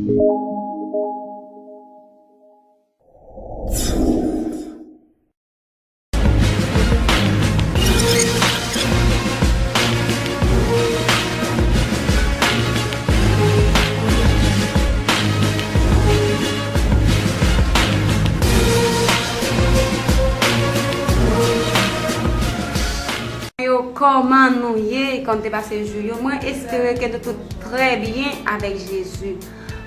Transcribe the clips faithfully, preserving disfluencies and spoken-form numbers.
Yo, kòman nou ye? Kòman te pase jou yo? Mwen espere ke nou tout trè byen avèk Jezi.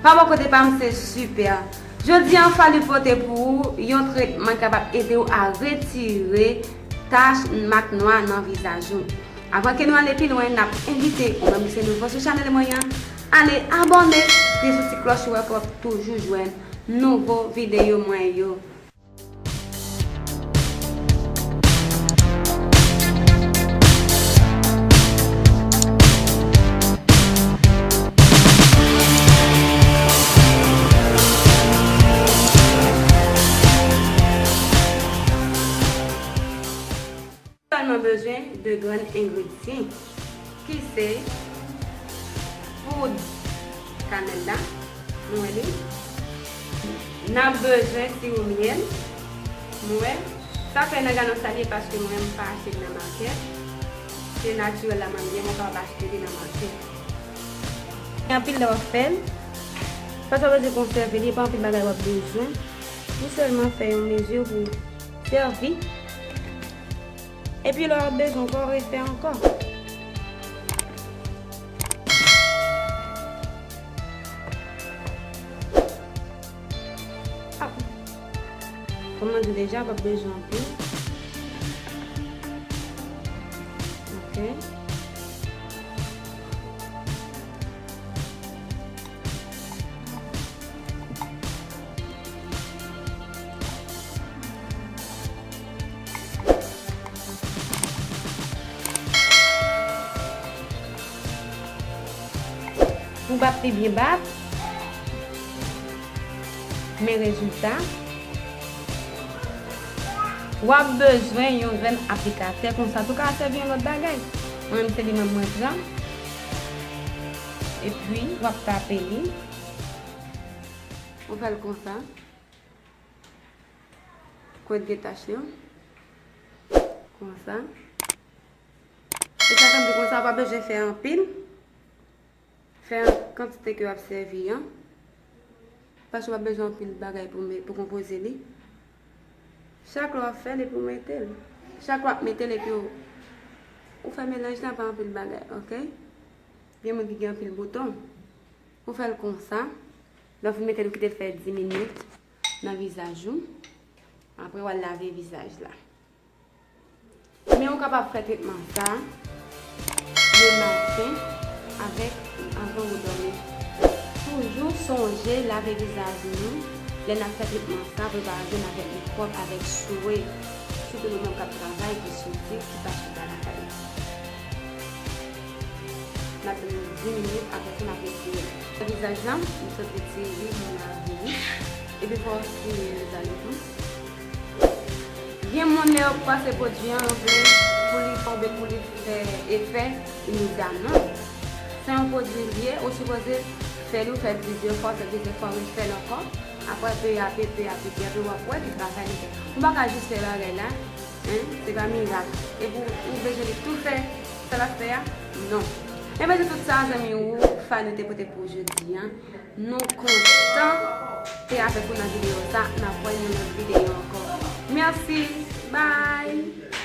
Pa bò kote pa m, se sipè. Jodi an, Fally pote pou ou yon tretman ki kapab ede w a retire tach, mak nwa nan vizaj ou. Avan ke nou ale pi lwen, n ap envite ou menm ki se nouvo sou chanèl mwen an, ale abòne, klike sou ti klòch ou wè pou w ap toujou jwenn nouvo videyo mwen yo. Sèlman bezwen de grenn engredyan, ki se poud kanèl la, nou wè li. N ap bezwen siwo myèl, nou wè. Sa fè nan galon sa l ye, paske mwen m pa achte li nan makèt. Se natirèl la mwen m gen, mwen kapab achte li nan makèt. Gen anpil lè w ap fè l, paske w bezwen konsève li, e pa anpil bagay w ap bezwen. Ou sèlman fè yon mezi pou sèvi. Epi lè w ap bezwen ankò, refè ankò. Ah. Kòm mwen di deja, w ap bezwen anpil. Ok. Pou bat li byen bat, men rezilta. W ap bezwen yon grenn aplikatè konsa tou ka sèvi yon lòt bagay. Mwen menm se li menm mwen pran. Epi w ap tape li. Ou fè l konsa. Kwèt gen tach yo. Konsa. Se sa fè m di konsa, w pa bezwen fè anpil. Fè an kantite ke w ap sèvi an. Paske w pa bezwen anpil bagay pou, pou konpoze li. Chak lè w ap fè l epi w mete l. Chak lè w ap mete l epi w, ou fè melanj la pa anpil bagay, ok? Gen moun ki gen anpil bouton. Ou fè l konsa. Lè w fin mete l, ou kite l fè dis minit nan vizaj ou. Apre, w al lave vizaj la. Men ou kapab fè tretman sa lematen avèk, anvan ou dòmi. Toujou sonje lave vizaj nou lè n ap fè tretman sa pou l pa jwenn avèk mikwòb, avèk swe. Sitou nou menm k ap travay, ki soti, ki pa chita lakay. N ap tann dis minit, apre sa n ap retire l. Vizaj la, m sot retire li, m lave li. Epi fò w eseye vizaj ou tou. Gen moun lè yo pase pwodui an, yo vle pou li tonbe, pou li fè efè imedyatman. Se yon pwodui l ye, ou sipoze fè li, ou fè plizyè fwa, fè plizyè fwa, refè l ankò. Apre, pe a pe, pe a pe, pe a pe, w ap wè ki travay li fè. Ou pa ka jis fè bagay la, en, se pa mirak. Epi w, ou bezwen li tou fè sa l ap fè a? Non. Enben, se tout sa, zanmi ou, Fally te pote pou jodi a. Nou kontan te avèk ou nan videyo sa. N ap wè nan lòt videyo ankò. Mèsi. Bye.